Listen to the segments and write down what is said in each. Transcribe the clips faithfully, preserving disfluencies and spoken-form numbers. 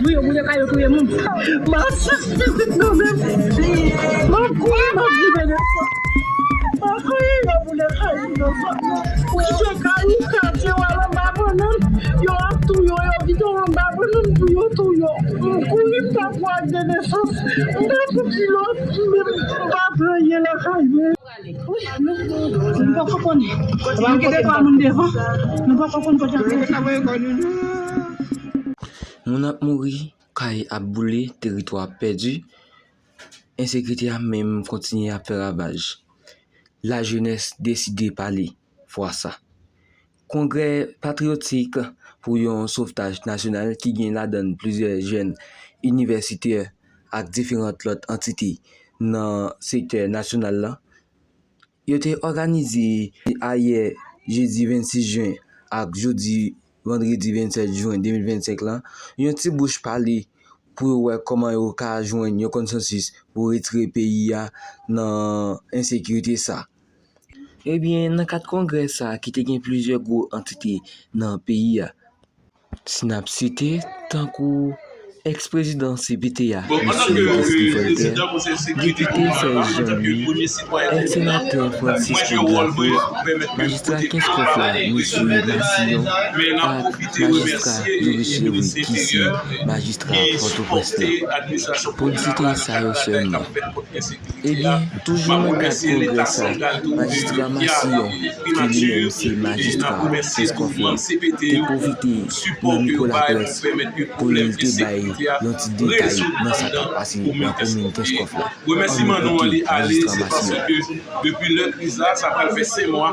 Wi, yo boule kay, yo touye moun. M ap fè pitit mwen menm. M ap kouri, m ap viv nan sa. M ap kouri, yo boule kay mwen nan sa. Yo kay, yo kay, yo al anba bannann. Yo ap touye yo, yo vide yo anba bannann pou yo touye yo. M kouri, m ta pran ak de nesans. M ta pran kilòt, men m pa pran anyen lakay mwen. Wi, nou, nou poko konnen. Nou kite twa moun devan. Nou poko konn kote y ap fè. Moun ap mouri, kay ap boule, teritwa ap pèdi, ensekirite a menm kontinye ap fè ravaj. Lajenès deside pale fwa sa. Kongrè patriyotik pou yon sovtaj nasyonal ki gen ladan l plizyè jèn inivèsitè ak diferan lòt antite nan sektè nasyonal la, yo te òganize ayè jedi vennsis jen ak jodi vandredi vennsèt jen de mil vennsenk la, yon ti bouch pale pou yo wè kòman yo ka jwenn yon konsansis pou retire peyi a nan ensekirite sa. Ebyen, nan kad kongrè sa ki te gen plizyè gwo antite nan peyi a, si n ap site, tankou èks-prezidan C P T a, mesye Leslie Voltaire, depite Serge Jean-Louis, èks-senatè Francisco de la Cruz, majistra Kenskòf la, mesye Massillon, ak majistra Durichery, ki se majistra Pòtoprens la. Pou n site sa yo sèlman. Ebyen, toujou nan kad kongrè sa, majistra Massillon, ki li menm se majistra Kenskòf la, te pwofite nan mikwo laprès pou l te bay yon ti detay nan sa k ap pase nan komin Kenskòf la. An nou koute majistra Massillon. Depi lè kriz la, sa pral fè senk mwa,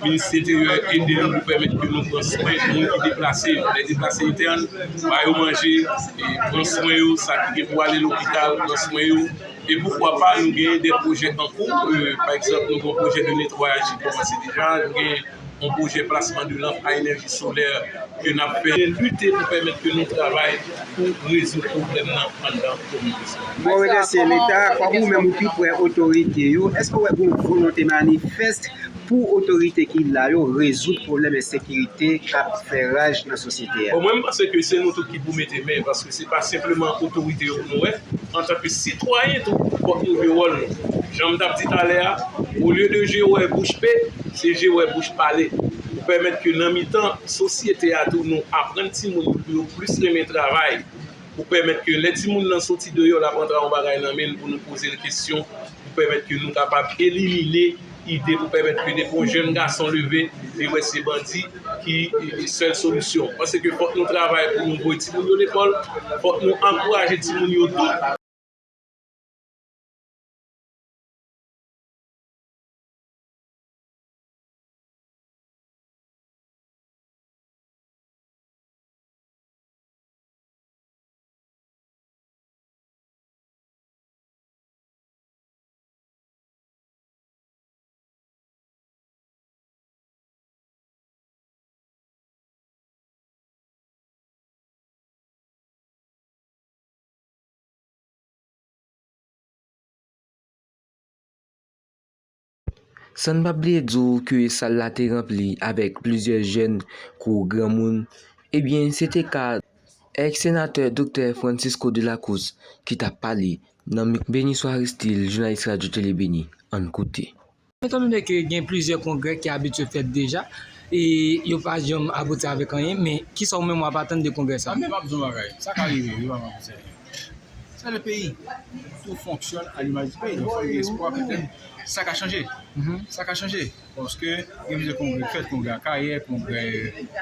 Minis Enteryè ede nou pou pèmèt ke nou pran swen moun ki deplase yo. Lè deplase entèn, ba yo manje, e pran swen yo, sa ki gen pou ale lopital, pran swen yo. E poukwa pa, nou gen de pwojè an kou. E, pa egzanp, nou gen yon pwojè de netwayaj ki kòmanse deja, nou gen yon pwojè plasman de lanp a enèji solè ke n ap fè. Lite pou pèmèt ke nou travay pou rezoud pwoblèm nan anndan komin. Mwen remèsye Leta, kòm ou menm ou pi prè otorite yo, èske w wè gen yon volonte manifès pou otorite ki la yo rezoud pwoblèm ensekirite k ap fè raj nan sosyete a? Bon, mwen, m panse ke se nou tout ki pou mete men, paske se pa senpleman otorite yo pou nou wè. Antanke sitwayen tou, fòk nou jwe wòl nou. Jan m t ap di talè a, olye de je wè bouch pe, se je wè bouch pale. Pou pèmèt ke nan mitan sosyete a tou, nou aprann timoun yo pou yo plis renmen travay. Pou pèmèt ke lè timoun nan soti deyò, l ap rantre ak yon bagay nan men l pou nou poze l kesyon, pou pèmèt ke nou kapab elimine ide pou pèmèt ke depi yon jèn gason leve, li wè se bandi ki, e, e, sèl solisyon. Paske fòk nou travay pou nou voye timoun yo lekòl, fòk nou ankouraje timoun yo tou. San n p ap bliye di w ke sal la te ranpli avèk plizyè jèn kou granmoun, ebyen, se te ka èks-senatè Doktè Francisco de la Cruz ki t ap pale nan mik-, Benicio Aristil, jounalis Radyo Tele Beni. Ann koute. Etandone ke gen plizyè kongrè ki abitye fèt deja, e yo pa janm abouti avèk anyen, men kisa ou menm w ap atann de kongrè sa? A, men m ap di w yon bagay, sa ka rive, yo pa abouti anyen. C'est le pays. Tout fonctionne à l'image du pays. Donk, fò gen espwa, petèt, sa ka chanje. Sa ka chanje. Paske gen plizyè kongrè k fèt, kongrè Akayè, kongrè,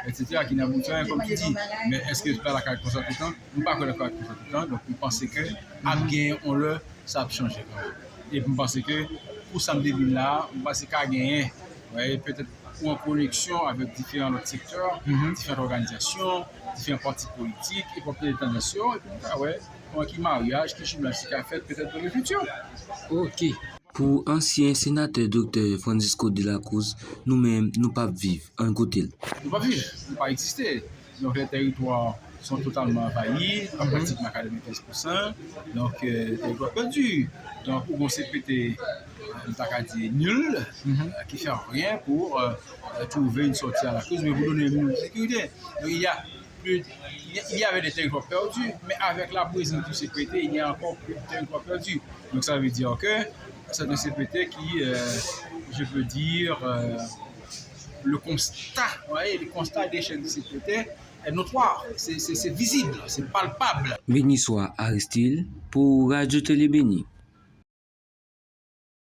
etsetera, ki n abouti anyen, kòm tu di. Men èske bagay la ka ret konsa toutan? M pa kwè l ap ka ret konsa toutan. Donk, m panse ke ap gen yon lè, sa ap chanje kanmenm. E m panse ke pou sa m te di la a, m panse ka genyen, wè, petèt pou an koneksyon avèk diferan lòt sektè, diferan òganizasyon, diferan pati politik, e pou ap tande tandans yo, epi nou ka wè kòman ki maryaj, ki jimlaj ki ka fèt petèt dans le futur. Ok. Pou ansyen senatè Doktè Francisco de la Cruz, nou menm, nou p ap viv. Ann koute l. Nou p ap viv, nou pa egziste. Donk, les territoires sont totalement envahis, à pratique à quatre-vingt-quinze pour cent. Donk, euh, territoire perdu. Donk, ou gon C P T, euh, m ta ka di nul, euh, qui fait rien pour, euh, euh, trouver une sortie à la crise, mais vous donnez une sécurité. Donc, il y a plus, il y avait des territoires perdus, mais avec la présence du C P T, il y a encore plus de territoires perdus. Donc ça veut dire que c'est un C P T qui, euh, je peux dire, euh, le constat, vous voyez, le constat d'échec du C P T est notoire, c'est visible, c'est palpable. Beniswa Aristil pou Radyo Tele Beni.